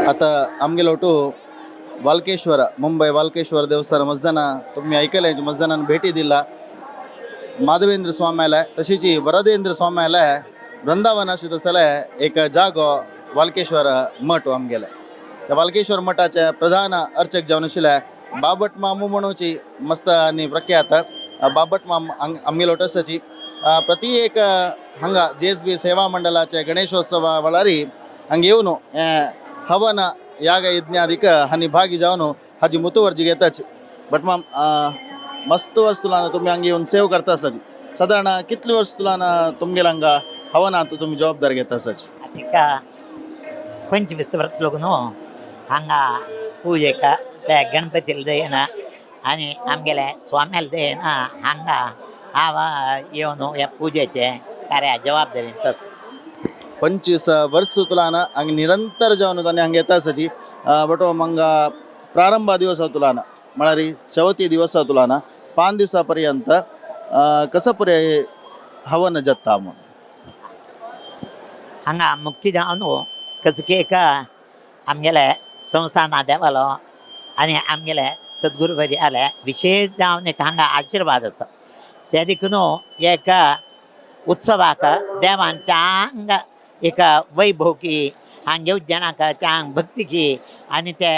आता आमगेलो ಒಟ್ಟು ವಾಲ್ಕೇಶ್ವರ, ಮುಂಬೈ ವಾಲ್ಕೇಶ್ವರ ದೇವಸ್ಥಾನ ಮಸ್ದಾನ तुम्ही ऐकले, मस्दानान भेटी दिला. माधवेंद्र स्वाम्याला तशीच वरदेंद्र स्वाम्याला वृंदावन अशें तसले एक जागो वालकेश्वर मठ आमगेले. त्या वालकेश्वर मठाचे प्रधान अर्चक जावन आशिल्ले बाबट मामू म्हणूची मस्त आनी प्रख्यात बाबट माम आमगेलो आसाची. प्रति एक हांगा जेएसबी सेवा मंडळाचे गणेशोत्सवा वेळारी हांगा येवन हें हवन याग यज्ञादिक हांणी भागी जावन हाजी मुतुवर्जी घेताची. बट माम, मस्त वर्स तुला तुमी हांगा येवन सेव करता आसाची. सादारण कितले वर्स तुला तुमगेले हांगा हवनांत तुमी जबाबदार घेता आसाची? तिका 25 वर्स लागून हांगा पुजेक ते गणपतीला दयन आनी आमगेले स्वाम्याला दयन हांगा हांव येवन ह्या पुजेचे कार्या जबाबदारीन तस. 25 वर्स तुलान हांगा निरंतर जावन तांणी हांगा येता आसाची. बट हांगा प्रारंभ दिवस तुलान म्हळ्यार चवथी दिवस तुलान 5 दिवसा पर्यंत कसं पुरे हवन जाता म्हूण? हांगा मुक्ती जावन कसकी एक आमगेले संस्थाना देवालो आनी आमगेले सद्गुरू आले विशेष जावन एक हांगा आशिर्वाद आसा. ते देखून एक उत्सवाक देवान चांग एक वैभव की हांगे जनाक चांग भक्ती की आनी ते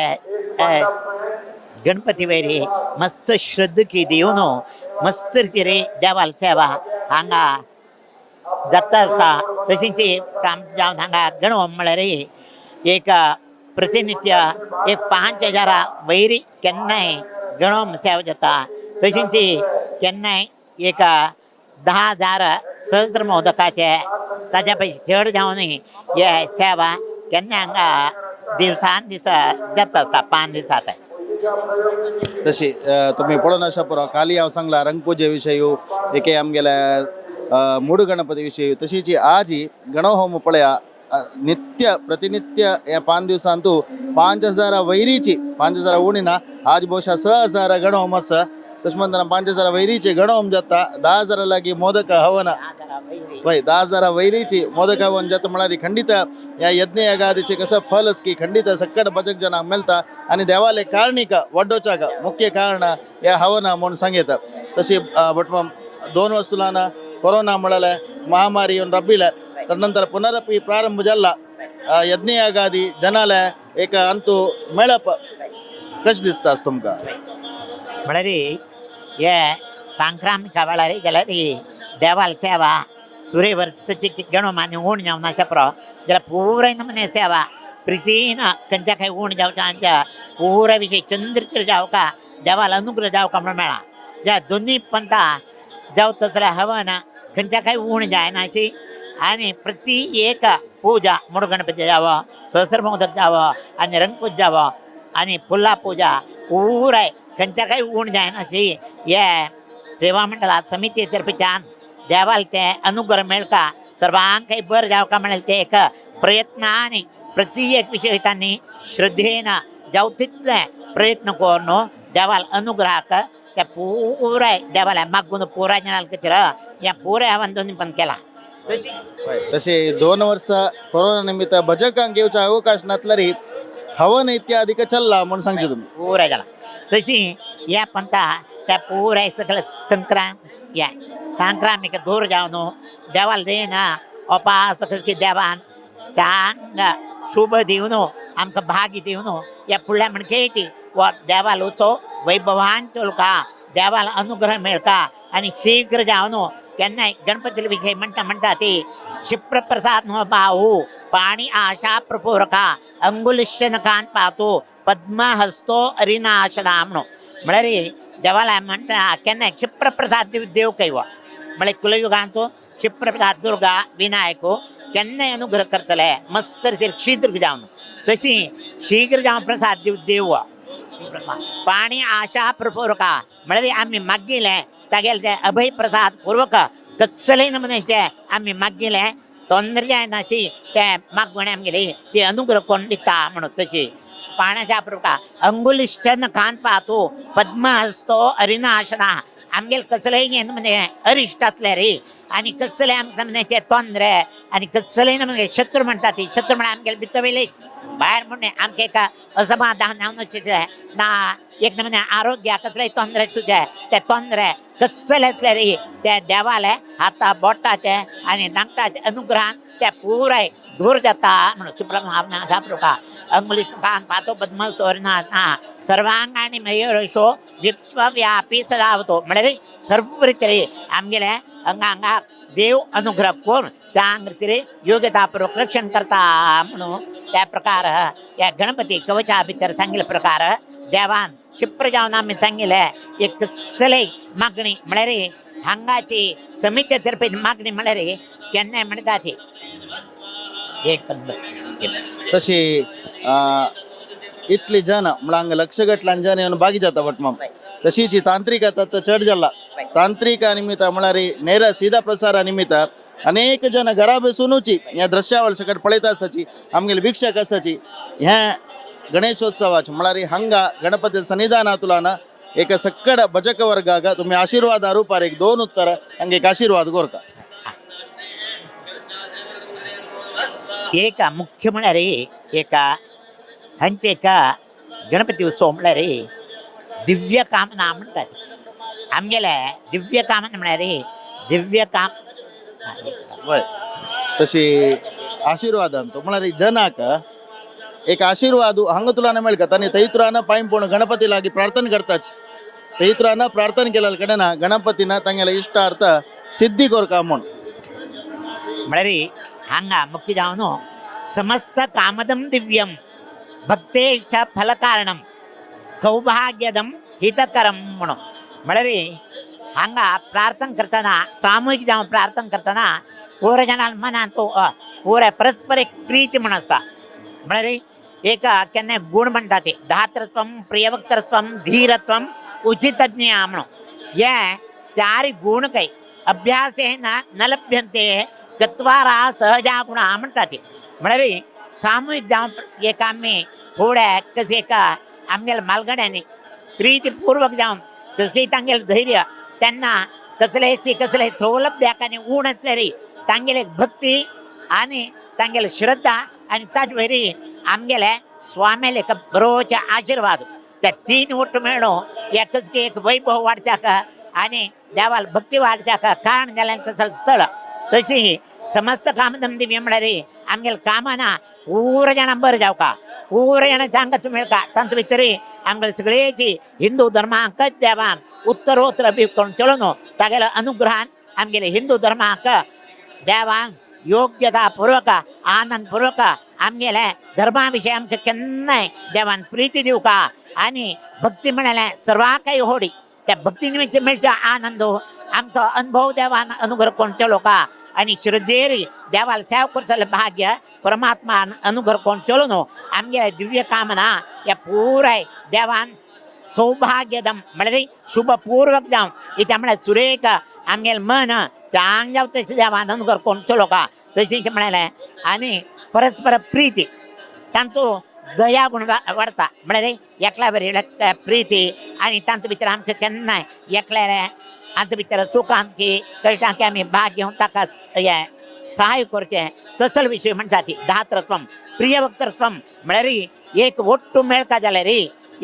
गणपती वैरी मस्त श्रद्ध की दिवन मस्त रितीन देवाल सेवा हांगा जाता आसता. तशीच जावन हांगा गणहोम म्हळ्यार एक प्रतिनित्य एक 5000 वैरी केन्नाय गणोम सेवा जाता. तशीच केन्नाय एक 10,000 सहस्र मोदकाचे ताज्या पैसे चड जावन हे सेवा केन्ना हांगा दिवसान दीस जाता आसता 5 दिसांत. तशी तुम्ही पळोवन आसा पुरो खाली हांव सांगला रंगपुजे विशयू एके आमगेले मुडू गणपती विशयी. तशीच आजी गणहोम पळया, नित्य प्रतिनित्य ह्या 5 दिवसांतू 5000 वैरीची, 5000 उणी ना, आज ಬಹುಶಃ 6000 गणहोम आसा. तशें म्हणतना 5000 वैरीचे गणहोम जाता, 10,000 लागीं मोदक हवन वय, 10,000 वैरीची मोदक हवन जाता. म्हळ्यार खंडित ह्या यज्ञ यागादीचे कसं फलच की खंडित सक्कड भजक जनांक मेळटा आनी देवाले कारणीक वड्डोचाक मुख्य कारण ह्या हवन म्हणून सांगता. तशी बट 2 वर्स तुलान कोरोना म्हळ्यार महामारी येवन रब्बिले, तर नंतर पुनरपी प्रारंभ जाला यज्ञयागादी जनाले एक अंतू मेळप कशें दिसता तुमकां? म्हळ्यार हे सांक्रामिका वेळार जाल्यार देवाल सेवा सुरे वर्साची गणो मान्य ऊण जावन आसा पुरो जाल्यार पुराय नमुने सेवा प्रितीन खंयच्या खंय ऊण जावच्या आमच्या पुराय विशय चंद्र जावका देवाल अनुग्रह जावका म्हणून मेळा. ज्या दोन्ही पंथा जावं तसले हवन खंयच्या खंय ऊण जायना अशी आनी प्रति एक पूजा मुड गणपती जावो, सहस्र मोदक जावो आनी रंगपूज जावो आनी फुलां पूजा पुराय खंयच्या खंय ऊण जायना अशी हे सेवा मंडळा समिती तर्फेच्यान देवाल ते अनुग्रह मेळका सर्वांकय बरें जावका म्हणल्यार ते एक प्रयत्न आनी प्रति एक विशय तांणी श्रद्धेन जावं तितले प्रयत्न करून देवाल अनुग्रहाक त्या पुराय देवाला मागून पुराय जनाल खातीर ह्या पुराय हांवें दोनी पण केला. तशे 2 वर्स कोरोना निमित्त भजकांक येवचो अवकाश नासल्यार हवन इत्यादिक चल्ला म्हणून सांगचे तुम्ही. पुराय जाला. तशी ह्या पंथा त्या पुराय सगळे संक्रांत ह्या सांक्रामिक दूर जावन देवाल देना उपास की देवान चांग शुभ दिवन आमकां भाग्य दिवन ह्या फुडल्या म्हणकेची व देवाल उत्सव वैभवान चलका देवाल अनुग्रह मेळका आनी शीघ्र जावन केन्नाय गणपती विशय म्हणटा म्हणटा ती क्षिप्रप्रसाद नो बाहू पाणी आशा प्रपूरका अंगुलिश्य कान पातो पद्महस्तो अरिनाशना म्हणून. म्हळ्यार देवाला म्हणटा केन्नाय क्षिप्रप्रसाद देव कैव म्हळ्यार कुलयुगांत क्षिप्रप्रसाद दुर्गा विनायक केन्नाय अनुग्रह करतले मस्त रितीन शीघ्र जावन तशी शीघ्र जावन प्रसाद दिव देव पाणी आशा प्रपूरका म्हळ्यार आमी मागिले तागेले ते अभय प्रसाद पूर्वक कसलेय नमुन्याचे आमी मागिले तोंदर जायनाशी ते मागवणे आमगेली ती अनुग्रह कोण दिता म्हणून. तशी पाण्याच्या प्रकार अंगुलिष्ठन खान पाहतो पद्महस्तो अरिनाशना आमगेले कसलेय म्हणजे अरिश्ट आसल्यार आनी कसलेय आमकां म्हणजे तोंदरे आनी कसलेय म्हणजे शत्रू म्हणटा ती शत्रू म्हळ्यार आमगेले भितर वयलेच भायर म्हणून आमकां एका असमाधान जावन ना एक म्हणजे आरोग्याक कसलेय तोंदरे सुचे ते तोंदरे कसले आसल्यार ते देवाले हाता बोटाचे आनी नाकटाचे अनुग्रहान ते पुराय दूर जाता म्हणून सुप्रभाव अंगुली कान पातो पद्मस्तोर ना सर्वांगाणी मयूरशो विश्वव्यापी सदावतो म्हळ्यार सर्व रितीर आमगेले अंगांगाक देव अनुग्रह करून चांग रितीर योग्यतापूर्वक रक्षण करता म्हणून त्या प्रकार या गणपती कवचा भितर सांगिल्ले प्रकार देवान क्षिप्र जावन आमी सांगिल्ले एक कसलेय मागणी म्हळ्यार हांगाची समिती तर्फे मागणी म्हळ्यार केन्नाय म्हणटा ती एक पद्म. तशी इतली जन म्हळ्यार हांगा लक्षगटल्यान जन येवन बागी जाता भटमाम. तशीच ही तांत्रिक आतां तर चड जाला तांत्रिका निमित्त म्हळ्यार ನೇರ सीधा प्रसारा निमित्त अनेक जन घरा बसूनूची ह्या दृश्यावळ सकट पळयता आसाची आमगेले वीक्षक आसाची. ह्या गणेशोत्सवाचे म्हळ्यार हांगा गणपती सन्निधाना तुलान एक सक्कड भजक वर्गाक तुम्ही आशीर्वाद रूपार एक दोन उत्तर हांगा एक आशीर्वाद कोरका. एक मुख्य म्हळ्यार एका हांचे एका गणपती उत्सव म्हळ्यार दिव्य कामना म्हणटात आमगेले दिव्य कामना म्हळ्यार दिव्य काम. वय तशी आशीर्वाद अंतो म्हळ्यार जनाक एक आशीर्वाद हांगा तुला मेळका आनी थंयतुरान पांय पळोवन गणपती लागी प्रार्थना करताच थंयतुरान प्रार्थना केल्या कडेन गणपतीन तांगेले इश्टार्थ सिद्धी कोरका म्हूण. म्हळ्यार हांगा मुख्य जावन समस्त कामदम दिव्यम भक्तेश्च फलकारणम सौभाग्यदम हितकरम म्हणून. म्हळ्यार हांगा प्रार्थना करतना सामूहिक जावन प्रार्थना करतना पुरा जाणां मनान तो पुरा परस्पर एक प्रीती म्हण आसता. म्हळ्यार एक केन्नाय गूण म्हणटा ते धातृत्वम प्रियवक्तृत्वम धीरत्वम उचितज्ञा म्हणून. हे चार गुण काय अभ्यासेन न लभ्यन्ते चत्वारा सहजा गुणा म्हणटा ते. म्हळ्यार सामूहिक जावन एक आमी फुडें कशें एका आमगेल्या मालगड्यांनी प्रीतीपूर्वक जावन कसली तांगेलें धैर्य तेन्ना कसलेच कसले सौलभ्याक आनी उण आसल्यार तांगेले भक्ती आनी तांगेली श्रद्धा आनी ताजे वयर आमगेले स्वाम्याले एक बरोचे आशिर्वाद त्या तीन ಒಟ್ಟು मेळ्ळो एकच की एक वैभव वाडच्याक आनी देवाल भक्ती वाडच्याक कारण जालें तसलें स्थळ. तशी समस्त कामधंदे म्हळ्यार आमगेले कामाना पूरा जाणां बरें जावका पूरा जाणां सांगत मेळका तांचे भितर आमगेले सगळेची हिंदू धर्माक देवान उत्तरोत्तर अभि करून चलोवन तागेल्या अनुग्रहान आमगेले हिंदू धर्माक देवान योग्यता पूर्वक आनंद पूर्वक आमगेले धर्मा विशय आमकां केन्नाय देवान प्रिती दिवका आनी भक्ती म्हळ्यार सर्वांकय होडी त्या भक्ती निमित्त मेळचो आनंद आमचो अनुभव देवान अनुग्रह करून चलोका आनी श्रद्धेर देवाल सेवा करतले भाग्य परमात्मान अनुग्रह करून चलो न्हू आमगेले दिव्य कामना ह्या पुराय देवान सौभाग्यदम म्हळ्यार शुभपूर्वक जावन इत्या म्हळ्यार सुरेख आमगेलें मन चांग जावं तशें देवान अनुग्रह करून चलोका तशें म्हळ्यार आनी परस्पर प्रिती तांचो दया गुण वाडता म्हळ्यार एकल्या बरी प्रिती आनी तांचे भितर आमकां केन्नाय एकल्या आमचे भितर चुकान की कळटा की आमी भाग घेवन ताका हें सहाय करचें तसल विशय म्हणटा ती धातृत्वम प्रियवक्तृत्वम म्हळ्यार एक ಒಟ್ಟು मेळका जाल्यार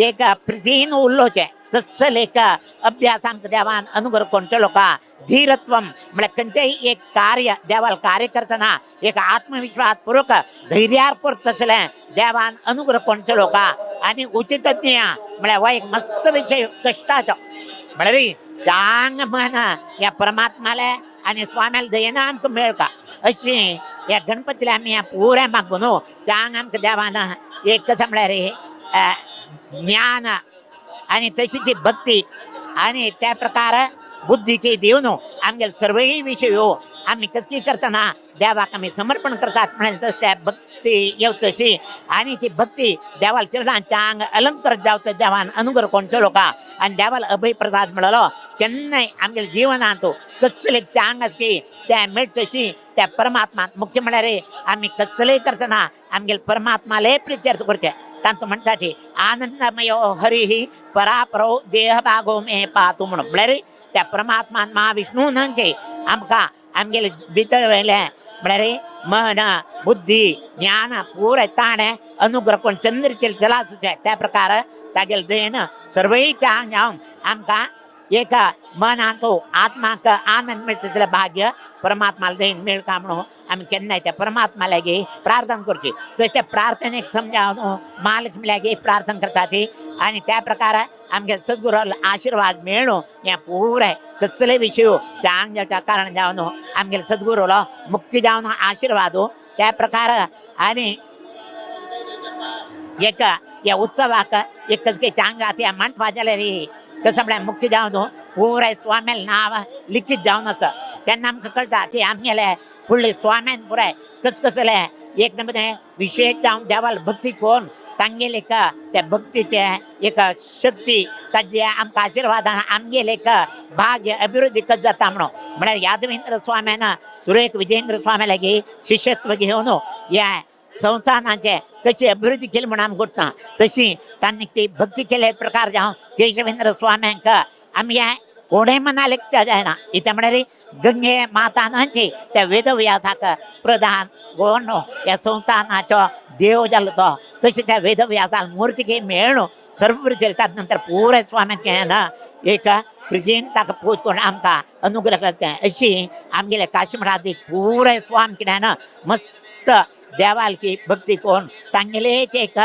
एक प्रितीन उलोवचें तसल एक अभ्यास आमकां देवान अनुग्रह करून चलोका. धीरत्वम म्हळ्यार खंयचेय एक कार्य देवाल कार्य करतना एक आत्मविश्वास पूर्वक धैर्यार करतसलें देवान अनुग्रह करून चलोका. आनी उचित ज्ञा म्हळ्यार हो एक मस्त विशय कश्टाचो म्हळ्यार चांग मन ह्या परमात्माले आनी स्वाम्याले दयेन आमकां मेळका अशी ह्या गणपतीले आमी ह्या पुराय मागून न्हू चांग आमकां देवान एक कशें म्हळ्यार ज्ञान आनी तशी ती भक्ती आनी त्या प्रकार बुद्धीची दिवन आमगेले सर्वय विशय हो आमी कसली करतना देवाक आमी समर्पण करतात म्हळ्यार तशें त्या भक्ती येवतशी आनी ती भक्ती देवाल चरणांच्या आंग अलंकृत जावता देवान अनुग्रह करून चलोका आनी देवाल अभय प्रसाद मेळलो केन्नाय आमगेल्या जिवनांत कसले चांग आसकी त्या मेळतशी त्या परमात्मा मुख्य म्हळ्यार आमी कसलेय करतना आमगेले परमात्माले प्रित्यर्थ करचे तांतू म्हणटा ती आनंदमयो हरी परापरो देह भागो मे पातू म्हणून. म्हळ्यार त्या परमात्मान महाविष्णू न्हंचे आमकां आमगेले भितर वयले म्हळ्यार मन बुद्धी ज्ञान पुराय ताणें अनुग्रह कोण चंद्रचेर चलाचें त्या प्रकार तागेले दयेन सर्वय चांग जावन आमकां एक मनांत आत्माक आनंद मेळटा तितलें भाग्य परमात्मा दयेन मेळटा म्हणून आमी केन्नाय त्या परमात्मा लागीं प्रार्थना करची. तशें त्या प्रार्थनेक समजावन महालक्ष्मी लागीं प्रार्थना करता ती आनी त्या प्रकार आमगे सद्गुरू आशिर्वाद मेळूं हें पुराय कसले विशय चांग जावच्या कारण जावन आमगेले सद्गुरूलो मुख्य जावन आशिर्वाद त्या प्रकार. आनी एक ह्या उत्सवाक एक कसके चांग जाता मांडपा जाल्यार कसं म्हळ्यार मुख्य जावन पुराय स्वाम्याले नांव लिखीत जावन आसा. तेन्ना आमकां कळटा की आमगेले फुडले स्वाम्यान पुराय कस कसले एक नंबर विशेश जावन देवाल भक्ती करून तांगेले एक त्या भक्तीचे एक शक्ती ताजे आमकां आशिर्वादान आमगेले एक भाग्य अभिवृद्धी कस जाता म्हणून. म्हळ्यार यादवेंद्र स्वाम्यान सुरेख विजयेंद्र स्वाम्या लागीं शिष्यत्व घेवन ह्या संस्थानाचे कशी अभिवृद्धी केली म्हणून आमकां गोठना तशी तांणी ती भक्ती केले प्रकार जावन केशवेंद्र स्वाम्यांक आमी ह्या कोणें मना लेगता जायना. इत्या म्हळ्यार गंगे माता न्हंची त्या वेदव्यासाक प्रधान कोण ह्या संस्थानाचो देव जालो तो तशें त्या वेदव्यासान मूर्ती मेळ्ळो सर्व तात नंतर पुराय स्वाम्याक ना एक प्रितीन ताका पूज करून आमकां अनुग्रह करता. अशी आमगेले काशी मठांत पुराय स्वाम कितें ना मस्त देवालकी भक्ती करून तांगेलेच एक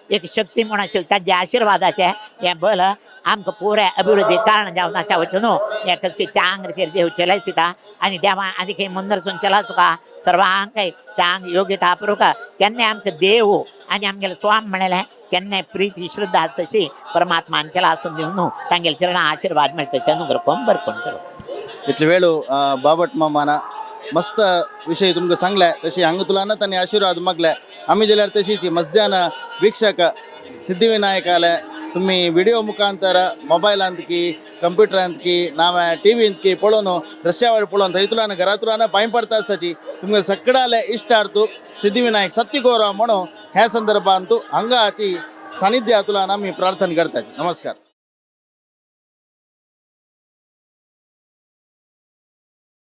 एक शक्ती म्हूण आशिल्ली ताज्या आशिर्वादाचें हें बल आमकां पुराय अभिवृद्धी कारण जावन आसा वचून न्हू हें कसकी चांग रितीर देव चलयता आनी देवा आनी खंय मंदरसून चला तुका सर्वांकय चांग योग्यता पुरूक केन्नाय आमकां देव आनी आमगेले स्वाम म्हणलें केन्नाय प्रिती श्रद्धा तशी परमात्मान केला आसून दिवन न्हू तांगेले चरणा आशिर्वाद मेळटा अनुग्रह कोण बरें कोण करूं. इतले वेळू बाबट मामान मस्त विषय तुमकां सांगले तशी हांगा तुला तांणी आशिर्वाद मागले. आमी जाल्यार तशीच मज्जान वीक्षक सिद्धिविनायकाले तुम्ही व्हिडिओ मुखांतर मोबायलांत की कंप्युटरांत की नाव टीव्हींत की पळोवन दृश्यावळ पळोवन थंय तुला घरातुलान पांय पडता आसताची तुमगे सगळ्याले इश्टार्थू सिद्धिविनायक सत्यगौरव म्हणून ह्या संदर्भांत हांगाची सानिध्या तुला आमी प्रार्थना करताची. नमस्कार.